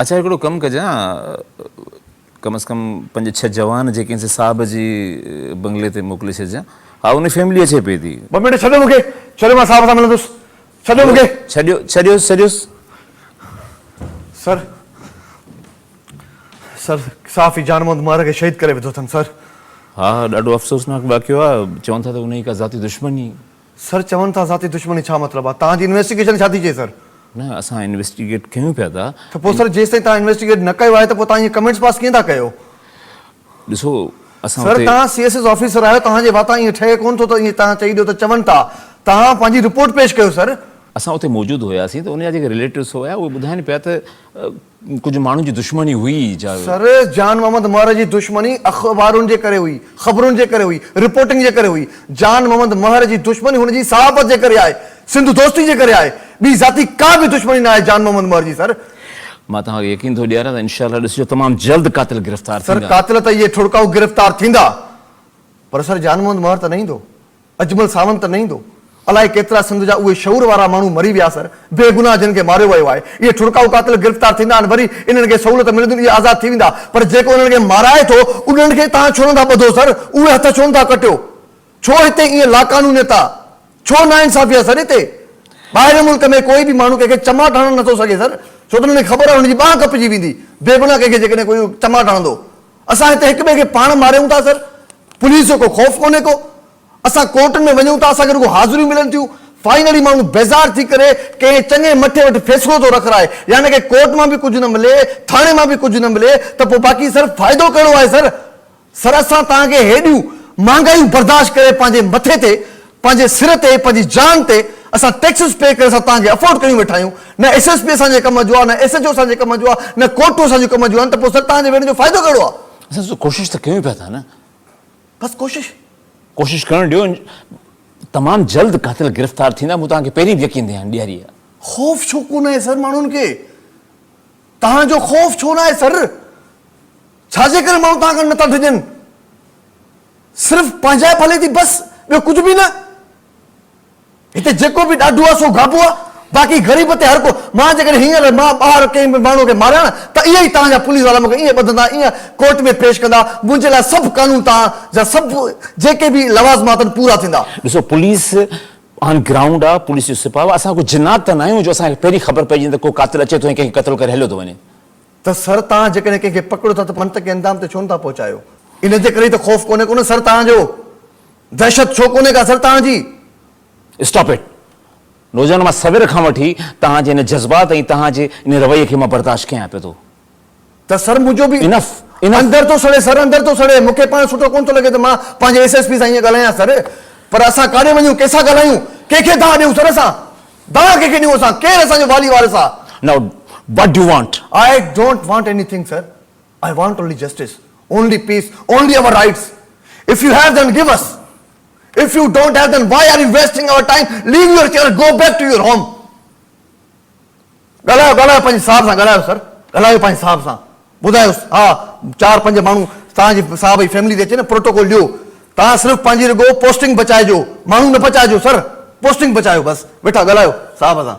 اڇا هڪڙو ڪم ڪجان ڪم از ڪم پنج ڇهه جوان جيڪي سي صاحب جي بنگلي تي موڪلي ڇڏجان. ها ان فيملي اچي پئي ٿي. ٻه منٽ ڇڏيو مون کي، ڇڏيو مان صاحب سان ملندس، ڇڏيو مون کي. ڇڏيو ڇڏيوس ڇڏيوس. سر سر صحافي جان محمد مهر کي شهيد ڪري وڌو اٿن سر. ها ها ڏاڍو افسوسناڪ واقعو آ، چون ٿا ته انهي ڪا ذاتي دشمني. سر چون ٿا ذاتي دشمني ڇا مطلب آ، توهان جي انويسٽيگيشن ڇا ٿي چئي سر. نه اسان انويسٽيگيٽ ڪيون پيا ٿا. ته پوء سر جيستائين توهان انويسٽيگيٽ نه ڪيو آهي ته پوء توهان ائين ڪمينٽس پاس ڪيئن ٿا ڪيو. ڏسو اسان سر اتي. توهان سي ايس ايس آفيسر آهيو توهان جي واتان ائين ٺهي ڪونه ٿو ته ائين توهان چئي ڏيو ته چون ٿا توهان پنهنجي رپورٽ پيش ڪيو سر. اسان اتي موجود هياسين ته ان جا جيڪي رليٽوز هيا اهي ٻڌائين پيا ته ڪجهه ماڻهن جي دشمني هئي جا. سر جان محمد مهر جي دشمني اخبارن جي ڪري هئي، خبرن جي ڪري هئي، رپورٽنگ جي ڪري هئي. جان محمد مهر جي دشمني هن جي صحافت جي ڪري آهي، سنڌ دوستي جي ڪري آهي، ٻي ذاتي ڪا به دشمني نه آهي جان محمد مهر جي سر. مان توهان کي يقين ٿو ڏياريان ته انشاء الله ڏسجو تمام جلد قاتل گرفتار سر ٿيندا. قاتل ته اهي ٺڙڪائو گرفتار ٿيندا پر سر جان محمد مهر ته نه ايندو. اجمل ساوند ته نه ايندو. الائي ڪيترا سنڌ جا اهي شعور وارا ماڻهو مري ويا سر، بي گناهه جن کي ماريو ويو آهي. اهي ٺڙڪائو قاتل گرفتار ٿيندا آهن وري انهن کي سهولت ملنديون اهي آزاد ٿي ويندا پر جيڪو انهن کي مارائي ٿو انهن کي توهان ڇو نه ٿا ٻڌو سر اهي هٿ ڇو نه ٿا ڪٽيو ڇو هتي ائين لاقانونيت آ ڇو ناانصافي آ سر هتي ٻاهرين ملڪ ۾ ڪوئي به ماڻهو ڪنهن کي چماٽ هڻڻ نه ٿو سگهي سر ڇو ته انهن کي خبر آهي هن جي ٻانهن ڪپجي ويندي بيگناهه ڪنهن کي جيڪڏهن ڪوئي چماٽ هڻندو اسان هتي هڪ ٻئي کي پاڻ ماريون ٿا سر پوليس جو ڪو خوف ڪونهي ڪو اسان ڪورٽن ۾ وڃون ٿا اسان کي رڳو حاضريون ملن ٿيون، فائنلي ماڻهو بيزار ٿي ڪري ڪنهن چڱي مٺي وٽ فيصلو ٿو رکرائي يعني ڪي ڪورٽ مان به ڪجهه نه ملي ٿاڻي مان به ڪجهه نه ملي ته پوء باقي سر فائدو ڪهڙو آهي سر سر اسان توهان کي هيڏيون مهانگايون برداشت ڪري پنهنجي مٿي تي پنهنجي سر تي پنهنجي جان تي اسان ٽيڪسز پي ڪري اسان توهان کي افورڊ ڪيون ويٺا آهيون نه ايس ايس پي اسان جي ڪم جو آهي نه ايس ايڇ او اسان جي ڪم جو آهي نه ڪورٽون اسان جي ڪم جون آهن ته پوء سر توهان جي ويهڻ جو فائدو ڪهڙو آهي. اسان ڪوشش ته ڪيون پيا ٿا نه. بس ڪوشش. ڪوشش ڪرڻ ڏيو تمام جلد قاتل گرفتار ٿيندا مون توهان کي پهرين به يقين ڏياري آهي. خوف ڇو ڪونه آهي سر ماڻهن کي توهان جو خوف ڇو نه آهي سر ڇا جي ڪري ماڻهو توهان کان نٿا ڊڄن صرف پنهنجائپ هلي ٿي بس ٻيو ڪجهه به نه. هتي جيڪو به ڏاڍو آ سو گابو آ، باقي غريب تي هر ڪو، مان جيڪڏهن هينئر مان ٻاهر ڪنهن به ماڻهو کي ماريان نه ته اهي ئي توهان جا پوليس وارا مون کي ائين ٻڌندا ائين ڪورٽ ۾ پيش ڪندا، منهنجي لاء سڀ قانون توهان جا سڀ جيڪي به لوازمات آهن پورا ٿيندا. ڏسو پوليس آن گرائونڊ آ، پوليس جو سپاهه آ، اسان ڪو جنات ته ناهيون جو اسان کي پهرين خبر پئجي وڃي ته ڪو قاتل اچي ٿو ۽ ڪنهن کي قتل ڪري هليو ٿو وڃي. ته سر توهان جيڪڏهن ڪنهن کي پڪڙيو ٿا ته منطقي اندام تي ڇو نٿا پهچايو؟ ان جي ڪري ئي ته خوف ڪونهي ڪونه سر توهان جو. دهشت ڇو ڪونهي ڪا سر توهان جي؟ Stop it! نوجوان مان سوير کان وٺي توهان جي ان جذبات ۽ توهان جي ان رويي کي مان برداشت ڪيان پيو ٿو. ته سر منهنجو به انف! انف! اندر ٿو سڙي سر اندر ٿو سڙي مون کي پاڻ سٺو ڪونه ٿو لڳي ته مان پنهنجي ايس ايس پي سان ائين ڳالهايان سر پر اسان ڪاڏي وڃون ڪنهن سان ڳالهايون ڪنهن کي دانهن ڏيون سر اسان دانهن ڪنهن کي ڏيون اسان ڪير اسان جو والي وارث آ؟ Now what do you want? I don't want anything sir I want only justice only peace only our rights if you have then give us if you don't have then why are you wasting our time leave your chair go back to your home ڳالهايو ڳالهايو پنهنجي صاحب سان ڳالهايو سر ڳالهايو پنهنجي صاحب سان ٻڌايوس ها چار پنج ماڻهو توهان جي صاحب جي فيملي تي اچي نه پروٽوڪول ڏيو توهان صرف پنهنجي رڳو پوسٽنگ بچائجو ماڻهو نه بچائجو سر پوسٽنگ بچايو بس ويٺا ڳالهايو صاحب سان.